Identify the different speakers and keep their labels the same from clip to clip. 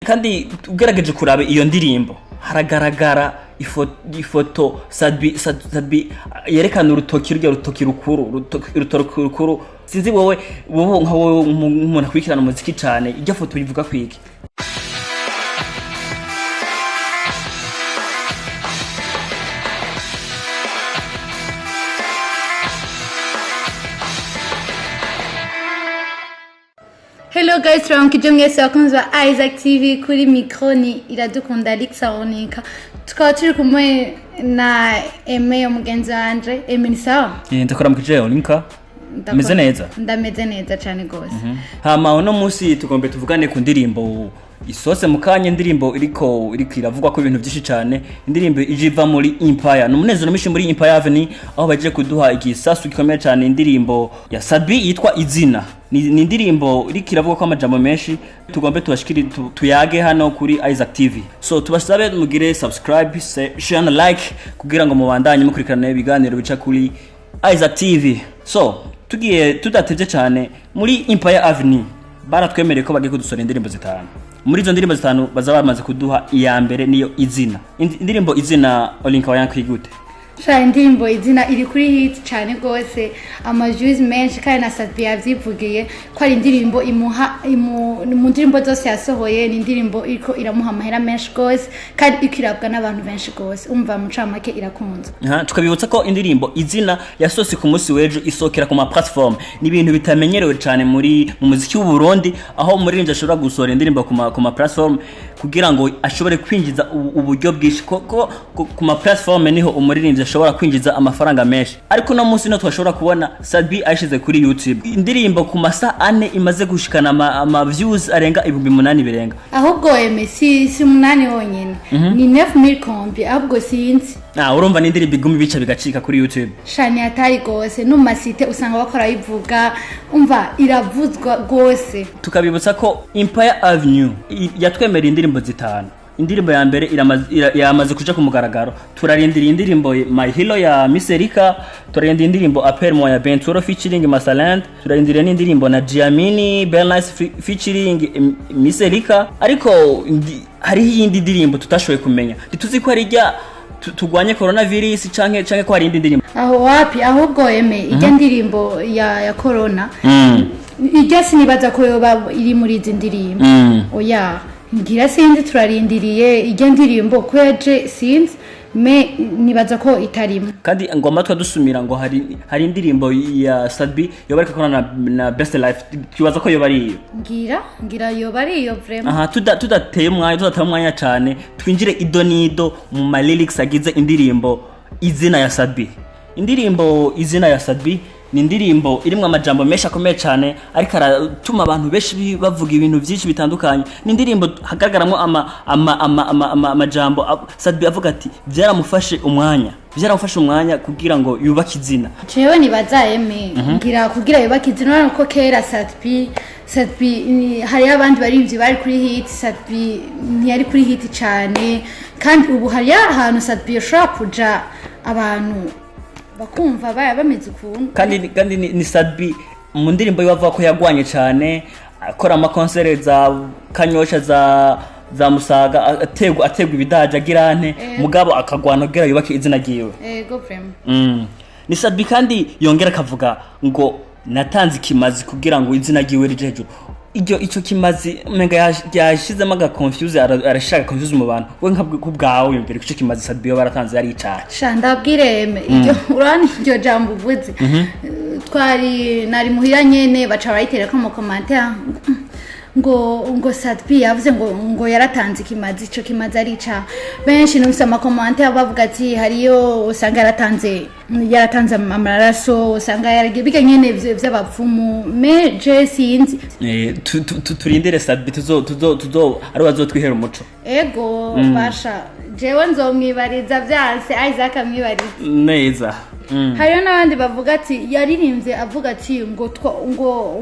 Speaker 1: Kandi ugerageje kuraba iyo ndirimbo, haragaragara ifoto Sat-B yerekana urutoki, rurya rutoki rukuru, urutoki rukuru. Sinzi wowe nka wowe nk'umuntu akurikirana umuziki cane, irya foto uyivuga kwiki?
Speaker 2: Hello guys, turabaramukije mwese bakunzi ba Isaac TV. Kuri micro ni Iradukunda Alix Aronika, tukaba turi kumwe na Aime, mugenzi wanje. Aime, ni sawa?
Speaker 1: Ndakuramukije Olinka. Meze neza?
Speaker 2: Ndameze neza cyane gose.
Speaker 1: Hama uno munsi tugombe tuvugane ku ndirimbo isose mu kanya, indirimbo iriko iravugwa ko ibintu byinshi cyane, indirimbo ije iva muri Empire. Ni umunezero mwinshi muri Empire Avenue, aho baje kuduha igisasu gikomeye cyane, indirimbo ya Sat-B yitwa Izina. Ni indirimbo iriko iravugwa ko amajambo menshi. Tugombe tubashikiri tuyage hano kuri Isaac TV. So tubasabe mugire subscribe, share na like kugira ngo mubandanye mukurikirana ibiganiro bica kuri Isaac TV. So tugiye tudatevye cyane, muri Empire Avenue baratwemereye ko bagiye kudusora indirimbo zitanu. Muri izo ndirimbo zitanu baza bamaze kuduha iya mbere, niyo Izina. Indirimbo Izina, Olinka, wayankiye gute?
Speaker 2: Sha, indirimbo Izina iri kuri hit cyane gose, ama views menshi, kandi na Sat-B yavyivugiye ko ari indirimbo imuha mu ndirimbo zose yasohoye, ni indirimbo iriko iramuha amahera menshi gose kandi iriko irabwa n'abantu benshi gose. Umva, mu ncamake irakunzwe.
Speaker 1: Aha, tukabibutsa ko indirimbo Izina yasohotse ku munsi w'ejo, isokera ku ma platform. Ni ibintu bitamenyerewe cyane mu muziki w'u Burundi, aho umuririmbyi ashobora gusohora indirimbo ku ma platform kugira ngo ashobore kwinjiza uburyo bwinshi, ko ku ma platform niho umuririmbyi ashobora kwinjiza amafaranga menshi. Ariko uno munsi no twashobora kubona Sat-B ayishize kuri YouTube, indirimbo ku masaha 4 imaze gushikana ama views arenga 8000 birenga.
Speaker 2: Ahubwo eme si umunani wonyene, ni 9000 kombi ahubwo, sinzi.
Speaker 1: Ah, urumva ni indirimbo iguma ibica bigacika kuri YouTube.
Speaker 2: Shani, hatari gose. No mu ma site usanga bakora bivuga, umva, iravuzwa gose.
Speaker 1: Tukabibutsa ko Empire Avenue yatwemereye indirimbo zitanu. Indirimbo ya mbere yamaze kuja ku mugaragaro. Turarindiriye indirimbo My Hero ya Miss Erika, turarindiriye indirimbo Appel Moi ya Benturo featuring Masaland, turarindiriye n'indirimbo na Giamini Bernice featuring Miss Erika. Ariko hariho iyindi ndirimbo tutashoboye kumenya, ntituzi ko ari irya turwanye coronavirus canke ko hari indi ndirimbo.
Speaker 2: Aho wapi, ahubwo eme ijya ndirimbo ya corona, ijya sinibaza ko yoba iri muri izi ndirimbo. Oya, ngira sinzi, turarindiriye ijya ndirimbo ko yaje, sinzi, mais nibaza ko itarimo.
Speaker 1: Kandi ngo amatwi adusumira ngo hari indirimbo ya Sat-B yoba ariko akorana na Best Life, twibaza ko yoba ari iyo.
Speaker 2: Ngira yoba ari iyo vraiment.
Speaker 1: Aha tudateye umwanya cyane, twinjire ido nido mu ma lyrics agize indirimbo Izina ya Sat-B. Indirimbo Izina ya Sat-B ni indirimbo irimwo amajambo menshi akomeye cyane, ariko aratuma abantu benshi bavuga ibintu byinshi bitandukanye. Ni indirimbo hagaragaramwo amajambo Sat-B avuga ati byaramufashe umwanya kugira ngo yubake izina.
Speaker 2: Jewe nibaza eme ngira kugira yubake izina, urabona ko kera Sat-B hariyo abandi baririmbyi bari kuri hit, Sat-B ntiyari kuri hit cyane. Kandi ubu hariyo ahantu Sat-B yoshobora kuja abantu bakumva baya bameze ukuntu.
Speaker 1: Kandi ni Sat-B mu ndirimbo yiwe avuga ko yagwanye cyane, akora ama concert za Kanyosha, za Musaga, ategwa ibidaje, agira ante, mugabo akagwana kugira yubake izina ryiwe.
Speaker 2: Ego vraiment.
Speaker 1: Ni Sat-B kandi yongera akavuga ngo natanze ikimazi kugira ngo izina ryiwe rije hejuru. Iryo ico kimazi umenga yashizemo aga confuse, arashaka confuse mu bantu. We nka kubwawe yumvira ico kimazi Sat-B yo baratanze yari icahe?
Speaker 2: Sha, ndabwire eme, iryo urabona iryo jambo uvuze, twari nari muhira nyene, baca barayitereka mu commentaire ngo Sat-B yavuze ngo yaratanze ikimazi, ico kimazi ari ica benshi. Numvise ama commentaire bavuga ati hariyo usanga yaratanze amaraso, usanga yaragiye biga nyene vy'abapfumu, mais je sinzi.
Speaker 1: Turindire Sat-B, tuzo ari bazotwihera umuco.
Speaker 2: Ego basha, jewe nzomwibariza vyanse, Isaac amwibariza.
Speaker 1: Neza.
Speaker 2: Hariyo n'abandi bavuga ati yaririmbye avuga ati ngo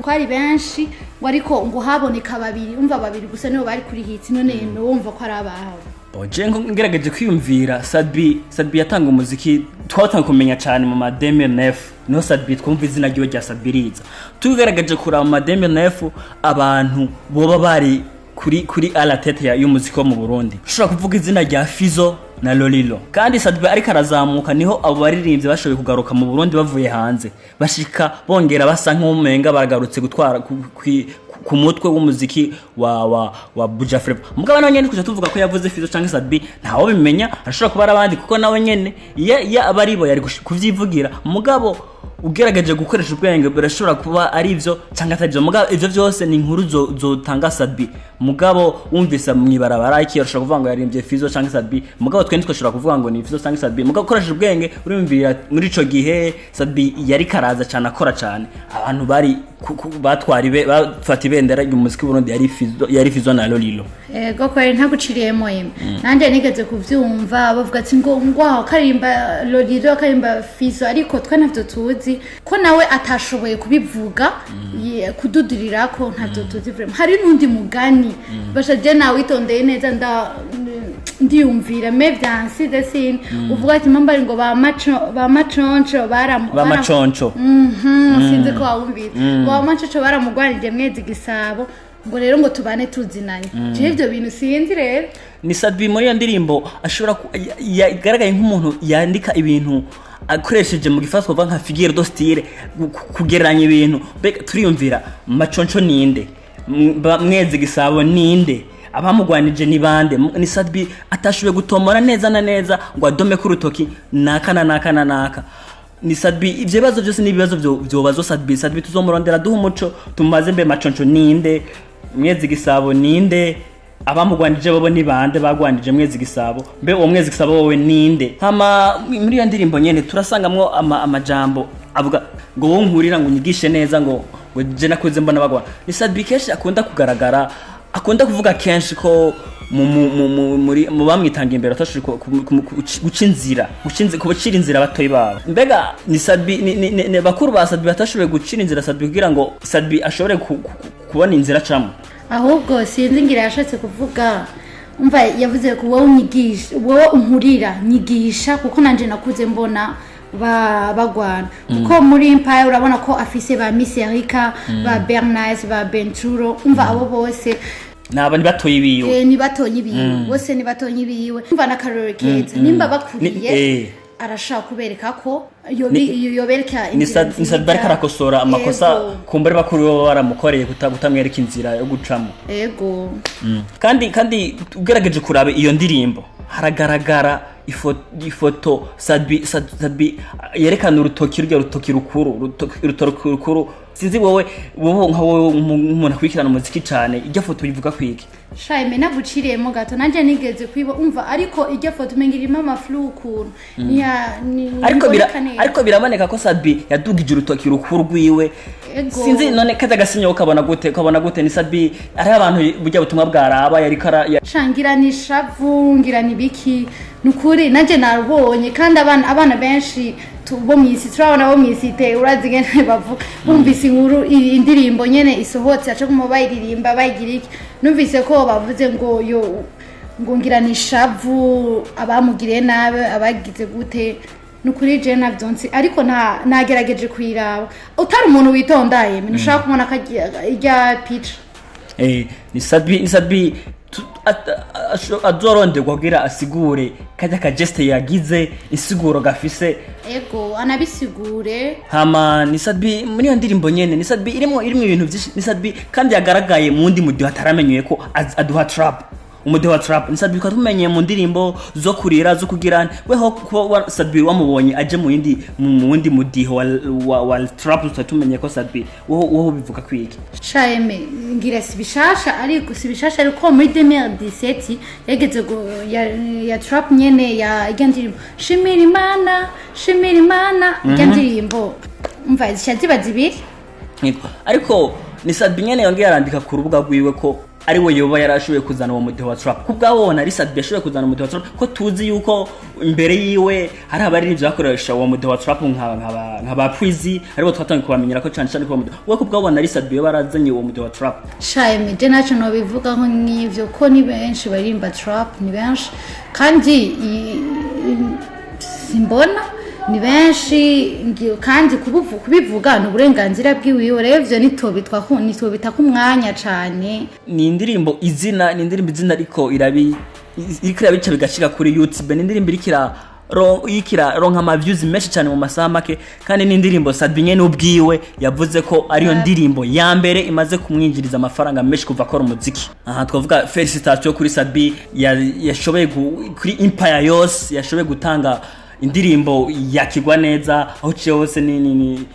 Speaker 2: twari benshi, ngo ariko ngo haboneka babiri, umva, babiri gusa nibo bari kuri hit. None wumva ko ari abawe?
Speaker 1: Oje ngerageje kwiyumvira, Sat-B yatanga umuziki twatanga kumenya cyane mu ma 2009, niho Sat-B twumva izina ryiwe rya Sat-B riza. Tugerageje kuraba mu ma 2009 abantu boba bari kuri kuri à la tête y'umuziki wo mu Burundi, ushobora kuvuga izina rya Fizo na Lolilo. Kandi Sat-B ariko arazamuka, niho abo baririmbyi bashoboye kugaruka mu Burundi bavuye hanze, bashika bongera basa nk'umenga baragarutse gutwara ku mutwe w'umuziki wa Buja Flava. Mugabo nawe nyene kuja tuvuga ko yavuze Fizo canke Sat-B, ntawo bimenya, ashobora kuba ari abandi, kuko nawe nyene iyo aba aribo yari kuvyivugira. Mugabo ugerageje gukoresha ubwenge, birashobora kuba ari ivyo cyangwa atari ivyo. Mugabo ivyo vyose ni inkuru zotanga Sat-B. Mugabo wumvise mw'ibarabara iki, arashobora kuvuga ngo yarimbye Fizo cyangwa Sat-B. Mugabo twe ntitwashobora kuvuga ngo ni Fizo cyangwa Sat-B. Mugabo ukoresheje ubwenge, urumvira muri ico gihe Sat-B yari karaza cyane, akora cyane, abantu bari batwara bafata ibendera ry'umuziki w'Uburundi yari Fizo na Lolilo.
Speaker 2: Ego kweri, ntaguciriyemo yemwe. Nanjye nigeze kuvyumva bavuga ati ngo aho karimba Lolilo, karimba Fizo, ariko twe ntavyo tuzi ko nawe atashoboye kubivuga, kududurirako ntavyo tuzi vraiment. Hari n'undi mugani basha je nawe witondeye neza, ndiyumvira me vyansize sini uvuga ati mambari ngo ba maco ba maconco
Speaker 1: Ba maconco.
Speaker 2: Sinzi ko wawumvise, ngo ba maconco baramugwanije Mwezi Gisabo, ngo rero ngo tubane tuzinanye. Je ivyo bintu sinzi rero.
Speaker 1: Ni Sat-B muri iyo ndirimbo ashobora yagaragaye nk'umuntu yandika ibintu akoresheje mu gifaransa bavuga nka figure de style, kugereranya ibintu. Mbega turiyumvira, maconco ninde? Mwezi Gisabo ninde? Abamugwanije ni bande? Ni Sat-B atashoboye gutomora neza na neza ngo adome ku rutoki naka na naka na naka. Ni Sat-B, ivyo bibazo byose ni ibibazo vyobazwa Sat-B. Sat-B tuzomurondera duha umuco, tumubaze: mbe maconco ninde? Mwezi Gisabo ninde? Abamugwanije bobo ni bande bagwanije Mwezi Gisabo? Mbe uwo Mwezi Gisabo wowe ninde? Hama muri iyo ndirimbo nyene turasangamwo amajambo avuga ngo wowe nkurira, ngo unyigishe neza, ngo je nakuze mbona bagwa. Ni Sat-B kenshi akunda kugaragara, akunda kuvuga kenshi ko mu mu mu mu muri mu bamwitanga imbere atashoboye guca inzira kubacira inzira abatoyi babo. Mbega ni Sat-B ni bakuru ba Sat-B batashoboye gucira inzira Sat-B kugira ngo Sat-B ashobore kubona inzira acamo?
Speaker 2: Ahubwo sinzi, ngira yashatse kuvuga, umva, yavuze ko wowe unyigisha, wowe unkurira, nyigisha, kuko nanje nakuze mbona bagwana, kuko muri Empire urabona ko afise ba Miss Erika, ba Bernice, ba Benturo. Umva, abo bose
Speaker 1: Naba ni batoyi biwe.
Speaker 2: Ni batonyi biwe bose, ni batonyi biwe. Umva, n'akarorero keza nimba bakuriye, arashaka kubereka ko yobereka inzira
Speaker 1: Ni Sat-B ariko
Speaker 2: nziza.
Speaker 1: arakosora amakosa kumbure bakuru baba baramukoreye kutamwereka inzira yo gucamo.
Speaker 2: Ego.
Speaker 1: Kandi ugerageje kuraba iyo ndirimbo, haragaragara ifoto Sat-B yerekana urutoki, rurya rutoki rukuru, urutoki rukuru. Sinzi wowe nka wowe nk'umuntu akurikirana umuziki cyane, irya foto uyivuga kwiki?
Speaker 2: Shaime, naguciriyemo gato, nanje nigeze kwiba, umva, ariko iryo foto umenga irimo amaflu ukuntu.
Speaker 1: Ariko
Speaker 2: ntiboneka neza.
Speaker 1: Ariko biraboneka ko Sat-B yadugije urutoki rukuru rwiwe.
Speaker 2: Ego.
Speaker 1: Sinzi none kaza gasinyo ukabona gute? Ni Sat-B ari abantu burya butumwa bwaraba yariko
Speaker 2: Sha, ngira ni ishavu, ngira ni biki. Nukuri nanje narubonye, kandi abana benshi bo mw'isi, turabona bo mw'isite, urazi ingene bavuga, bumvise inkuru, indirimbo nyene isohotse, aca kuma bayiririmba, bayigira iki. Numvise ko bavuze ngo yo ngo ngira ni ishavu, abamugiriye nabi, abagize gute. Nukuri je navyo nzi, ariko nagerageje kuyiraba, utari umuntu witondaye ntushaka kubona ko irya pica.
Speaker 1: Ni Sat-B azoronderwa kugira asigure kajya ka geste yagize, insiguro gafise.
Speaker 2: Ego, anabisigure.
Speaker 1: Hama ni Sat-B muri iyo ndirimbo nyene, ni Sat-B irimo ibintu byinshi. Ni Sat-B kandi yagaragaye mu wundi mudiho ataramenyeye ko aduha trap, umudiho wa trap. Ni Sat-B tumenyeye mu ndirimbo zo kurira, zo kugira weho kuba Sat-B wamubonye aje mu wundi mudiho wa trap, tutatumenye ko Sat-B wowe bivuga kwiki?
Speaker 2: Shaeme, ngira si bishasha, ariko si bishasha, ariko muri 2017 yageze ya trap nyene, ya irya ndirimbo Shimira Imana, Shimira Imana, irya ndirimbo, umva, zisha ziba zibiri.
Speaker 1: Yego. Ariko ni Sat-B nyene yongeye arandika ku rubuga rwiwe ko ari we yoba yarashoboye kuzana uwo mudiho wa trap. Ku bwabo ari Sat-B yashoboye kuzana umudiho wa trap, ko tuzi yuko imbere yiwe hari abaririmbyi bakoresha uwo mudiho wa trap nka ba Prizy, aribo twatangiye kubamenyera ko cyane cyane ko uwo mudiho we, ku bwabo ari Sat-B yoba yarazanye uwo mudiho wa trap?
Speaker 2: Shaeme, je naco nobivugaho nk'ivyo, ko ni benshi baririmba trap, ni benshi, kandi simbona Ni benshi kandi kubivuga ni uburenganzira bwiwiwe. Rero ivyo nitobita umwanya cane.
Speaker 1: Ni indirimbo Izina, ni indirimbo Izina, ariko iriko irabica bigashika kuri YouTube. Ni indirimbo iriko iraronka ama views menshi cyane mu masaha make, kandi ni indirimbo Sat-B nyene ubwiwe yavuze ko ariyo ndirimbo ya mbere imaze kumwinjiriza amafaranga menshi kuva akora umuziki. Aha twavuga félicitation kuri Sat-B yashoboye kuri Empire yose yashoboye gutanga indirimbo yakigwa neza aho uciye hose. Ni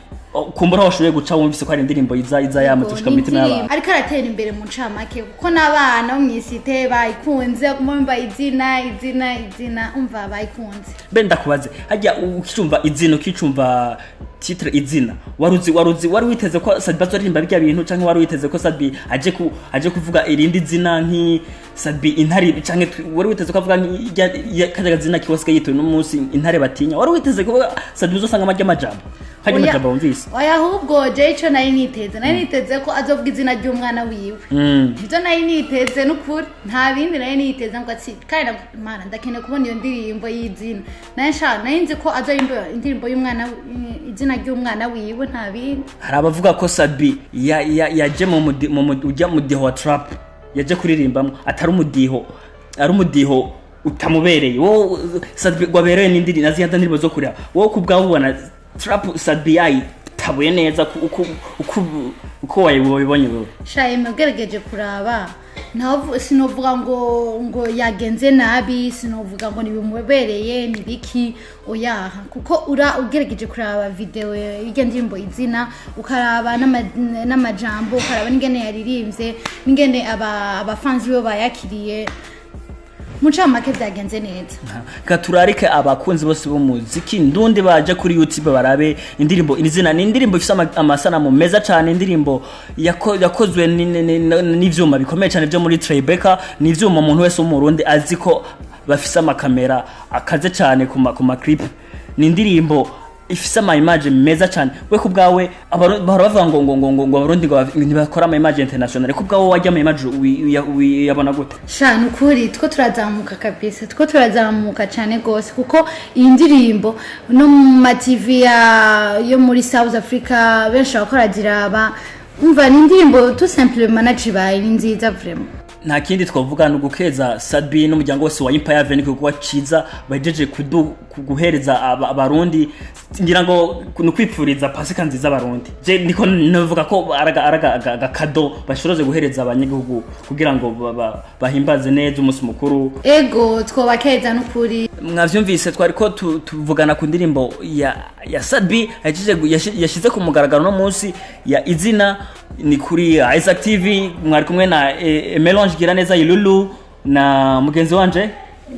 Speaker 1: kumbura aho washoboye guca wumvise ko ari indirimbo iza yamaze gushika mu mitima y'abantu.
Speaker 2: Ariko aratera imbere mu ncamake, kuko n'abana bo mw'isite bayikunze, kumva izina, izina, izina, umva bayikunze.
Speaker 1: Mbe ndakubaze, hajya ukicumva Izina, ukicumva titre Izina, waruzi wari witeze ko Sat-B azoririmba birya bintu, canke wari witeze ko Sat-B aje kuvuga irindi zina nki Sat-B Intare, canke wari witeze ko avuga nk'irya kajya zina kiwasigaye yitwa no munsi Intare Batinya? Wari witeze ko Sat-B uzosanga amajya amajambo hajya amajambo wumvise?
Speaker 2: Oya, ahubwo je ico nari niteze ko azovuga izina ry'umwana wiwe. Ivyo nari niteze n'ukuri, nta bindi nari niteze, ngo ati kandi mana ndakeneye kubona iyo ndirimbo y'izina. Nari nshaka, nari nzi ko azorimba indirimbo y'umwana, izina ry'umwana wiwe, nta bindi.
Speaker 1: Hari abavuga ko Sat-B yaje ujya mu mudiho wa trap yaje kuririmbamo atari umudiho, ari umudiho utamubereye. Wowe Sat-B wabereye n'indiri nazi ndirimbo zo kurira, wowe ku bwawe ubona trap Sat-B yayitabuye neza uko wabibonye wowe?
Speaker 2: Shayime, ugerageje kuraba, ntavu sinovuga ngo yagenze nabi, sinovuga ngo ntibimubereye nibiki, oyaha, kuko ugerageje kuraba video y'irya ndirimbo Izina, ukaraba n'amajambo, ukaraba n'ingene yaririmbye, n'ingene abafanzi be bayakiriye, mu ncamake byagenze neza.
Speaker 1: Katurarike abakunzi bose b'umuziki ndundi baje kuri YouTube barabe indirimbo Izina. Ni indirimbo ifite amasanamu meza cyane, indirimbo yakozwe n'ivyuma bikomeye cyane byo muri Tribeca. Ni ivyuma umuntu wese w'Umurundi azi ko bafise amakamera akaze cyane ku ma clip. Ni indirimbo ifise ama image meza cyane. We ku bwawe, bahora bavuga ngo Abarundi ngo ntibakora ama image international. Ku bwawe wajya ama image uyabona gute?
Speaker 2: Sha, ni ukuri two turazamuka kabisa, two turazamuka cyane rwose, kuko iyi ndirimbo no mu ma TV yo muri South Africa benshi bakora ziraba. Umva, ni indirimbo tout simplement nacibaye ni nziza vraiment.
Speaker 1: Nta kindi twavuga, ni ugukeza Sat-B n'umuryango wose wa Empire Avenue kuko ciza bajeje guhereza Abarundi. Ngira ngo ni ukwipfuriza Pasika nziza Abarundi. Je niko navuga ko araga agakado bashoboze guhereza abanyagihugu kugira ngo bahimbaze neza umunsi mukuru.
Speaker 2: Ego, twobakeza n'ukuri.
Speaker 1: Mwavyumvise, twari ko tuvugana ku ndirimbo ya Sat-B yashize ku mugaragaro no munsi ya Izina. Ni kuri Isaac TV, mwari kumwe na Melange Giraneza Ilulu na mugenzi wanje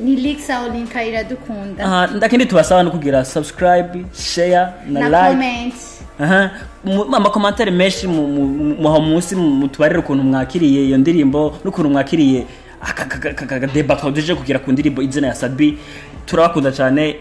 Speaker 2: Ni Lixa Olinka Iradukunda.
Speaker 1: Aha, ndakindi tubasaba no kugira subscribe, share na
Speaker 2: na
Speaker 1: like
Speaker 2: comment.
Speaker 1: Aha, ama commentaire menshi muha munsi, mutubarire ukuntu mwakiriye iyo ndirimbo n'ukuntu mwakiriye aka débat twaje kugira ku ndirimbo Izina ya Sat-B. Turabakunda cyane.